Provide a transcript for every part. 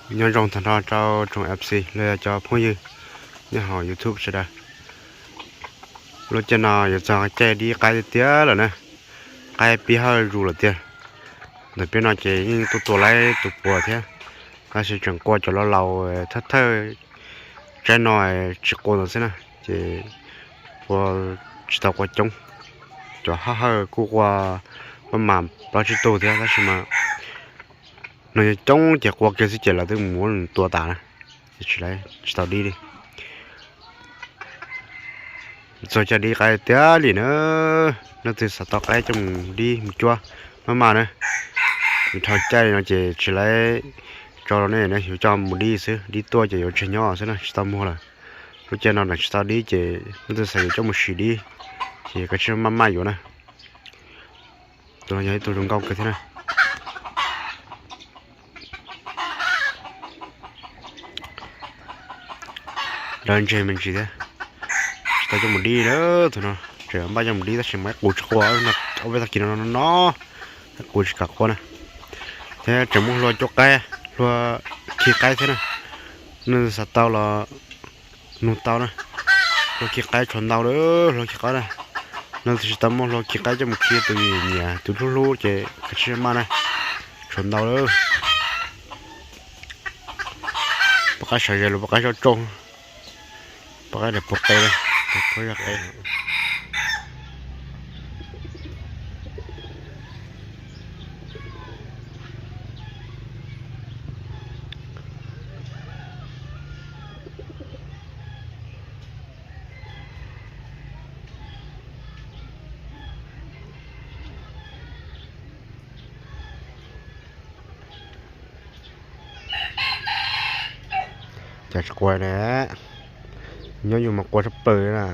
Nyob zoo tag nrho rau tsoom F C los yog cov phooj ywg nyob hauv YouTube sawv daws. Lub caij no yuav txog caij dib qaib tiag tiag lawm na. Qaib pib hawj zus lawm tiag. Ntawm peb no ces yeej tuaj tua laib tus puas thiab, tab sis tseem qua cov laus laus thawj thawj tsaib no tsis qua ntawd xwb na, ces qua tsis tau qua coob. Cov hawj hawj kuj qua maj mam plaub tsib tug thiab, tab sis mas no yog coob ces qua kiag xwb ces lawv twb mus muab tua tas na, ces tsis tau dib li. Txog caij dib qaib tiag li na, leej twg xav tau qaib coj mus dib mus cuab maj maj na. Vim dhau caij li no ces tsis tau tso rau nej, yuav coj mus dib xwb, dib tuaj ces yuav tseg nyob xwb na, tsis tau muag lawm. Lub caij no tsis tau dib ces leej twg xav yuav coj mus sim dib ces kav tsij maj maj yuav na. Tus no yog ib tug zoo nkauj kawg thiab na. Lawv ntseg me ntsis thiab, tsis tau coj mus dib lawm tus no. Tseem npaj coj mus dib tab sis mas ib qus tsis qua, ob peb tag kis no no, ib qus tsis kam qua na. Thiab tseem muaj hlua cuab qaib, hlua khi qaib thiab na. Nej xav tau los nug tau na. Hlua khi qaib tshuav ntau lawm, hlua khi qaib na. Nej tsis tau muaj hlua khi qaib coj mus khi tus nyiam tus hlub hlub ces kav tsij maj na, tshuav ntau lawm. Poj qaib sawv ze los poj qaib zoj tsauj, poj qaib daim puag qe, puag zog qe. Cas tsis qua na, nyob yus mas qua tshaj plaws na.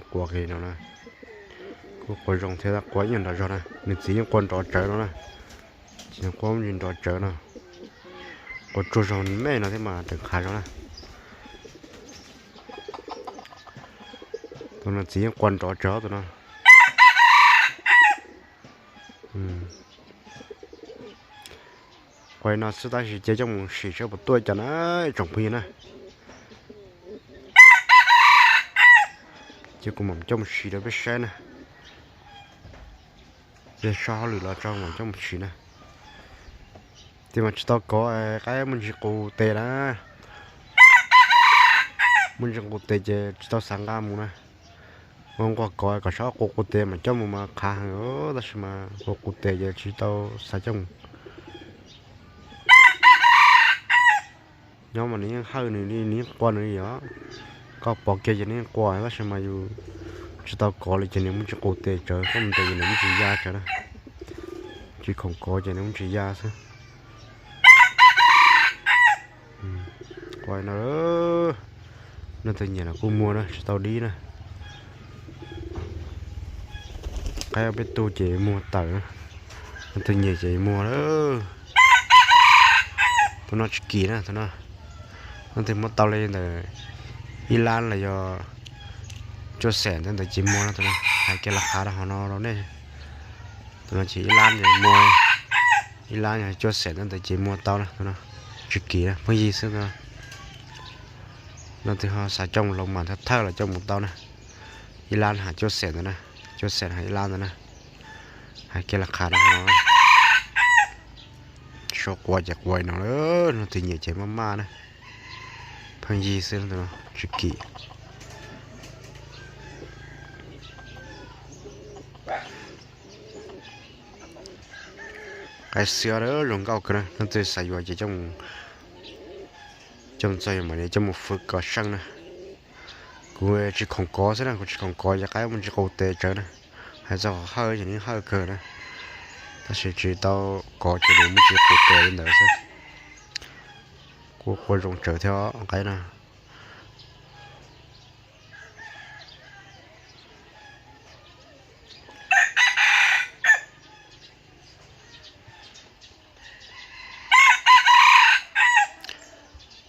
Qua kiag no na, kuj qua zoo thiab, qua ib nyuag nrov zog na, nws txiv yeej qua nrov tsawv no na. Txiv yeej qua nrov tsawv no, qua tsuag zog me no thiab mas tseem qhav zog na. Tus no txiv yeej qua nrov tsawv tus no. Qua no xwb tab sis cia coj mus sim saib puas tuaj cas na, tsoom phooj ywg na. Ces kuv mam coj mus sim rau peb saib na. Yog so hauj lwm los tso mam coj mus sim na. Tab sis mas tsis tau kov, qaib muaj ntsis qus tes na. Muaj ntsis qus tes ces tsis tau xav nqa mus na. Ua nquag kov kom sab qus qus tes mam coj mus mas qhav heev, tab sis mas qus qus tes ces tsis tau xav coj mus. Nyob mas nws yeej hawj nws li, nws yeej qua nws li os. Koj pom kiag ces nws yeej qua, tab sis mas yus tsis tau kov li ces nws muaj ntsis qus tes tsawv, koj mus ntes ces nws muaj ntsis ya tsawv na. Tsis khoom kov ces nws muaj ntsis ya xwb. Qua no, leej twg nyiam los kuj muag na, tsis tau dib na. Qaib peb tug ces muag tawm, leej twg nyiam ces muag lawm. Tus no tsis kim na, tus no leej twg muab tau li ntawm ib lab los yog cuaj xees ntawd ces muag na, tus no hais kiag las qhav rau hauv no rau nej. Tus no ces ib lab ces muag, ib lab yog cuaj xees ntawd ces muag tau na, tus no tsis kim na, pheej yig xwb tus no. Leej twg ho xav coj mus los mas thawj thawj los coj mus tau na. Ib lab hais cuaj xees ntawd na, cuaj xees hais ib lab ntawd na. Hais kiag las qhav rau hauv no. Sau qua ces qua no, leej twg nyiam ces maj maj na. Pheej yig xwb, tsis kim. Qaib xiab zoo nkauj kawg na, leej twg xav yuav ces coj mus txog mam li coj mus fwv kom seej na. Kuv tsis khoom kov xwb na, kuv tsis khoom kov ces qaib muaj ntsis qus tes tsawv na. Hais txog qhov hawj ces yeej hawj kawg na, tab sis tsis tau kov ces nws muaj ntsis qus tes li ntawd xwb. Kuj qua zoo tsawv thiab qaib na.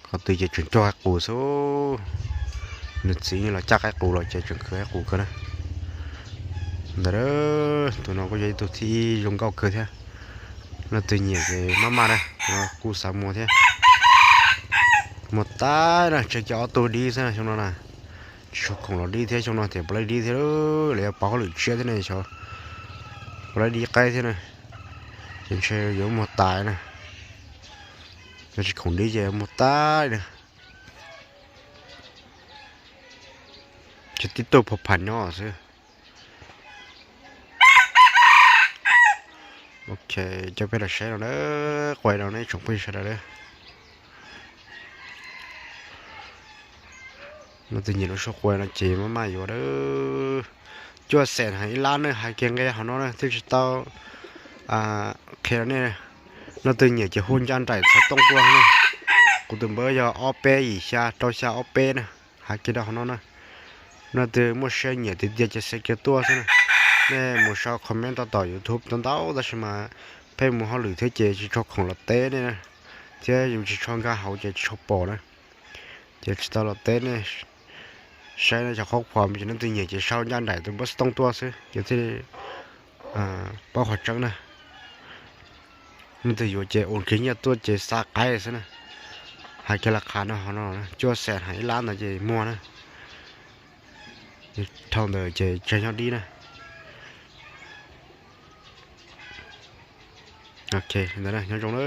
Qhov twg ces tseem cog qaib qus xwb. Nws txiv los caj qaib qus los ces tseem khwv qaib qus kawg na. Ntawd, tus no kuj yog ib tug thib zoo nkauj kawg thiab. Leej twg nyiam ces maj maj na, tus no kuj xav muag thiab. Muag tas na, tseg kiag ob tug dib xwb na xyoo no na. Tsis tshua khoom los dib thiab, xyoo no tias puav leej dib thiab, lawv yuav pauv hauj lwm tshiab thiab ne, xyov puav leej dib qaib thiab na. Ces ntshe yuav muag tas na. Yog tsis khoom dib ces muag tas na. Ces tib tug pham pham nyob xwb. Ok, coj peb los saib no na, qua no ne tsoom phooj ywg sawv daws. Leej twg nyiam lub suab qua no ces maj maj yuav lawm. Cuaj xees hais ib lab ne, hais kiag nqe hauv no na, twb tsis tau qhia rau nej. Leej twg nyiam ces hu ncaj nraim txhov tooj tuaj na. Kuv tus npawb yog ob peb yim xya rau xya ob peb na, hais kiag rau hauv no na. Leej twg muaj siab nyiam tiag tiag ces xa kiag tuaj xwb na. Nej mus sau comment tau tom YouTube ntau ntau tab sis mas pheej mus hauj lwm thiab ces tsis tshua khoom los teb nej na, thiab yus tsis tshua nkag hauv ces tsis tshua pom na. Ces tsis tau los teb nej saib na, cov qhob qhuas ces leej twg nyiam ces sau ncaj nraim tus npawb xov tooj tuaj xwb ces thiaj li paub qhov tseeb na. Leej twg yuav ces ua kiag nyiaj tuaj ces xa qaib xwb na. Hais kiag laj qha no, cuaj xees hais ib lab ntawd ces muag na. Dhau ntawd ces tseg nyob dib na. Ok, ntawd nyob zoo na.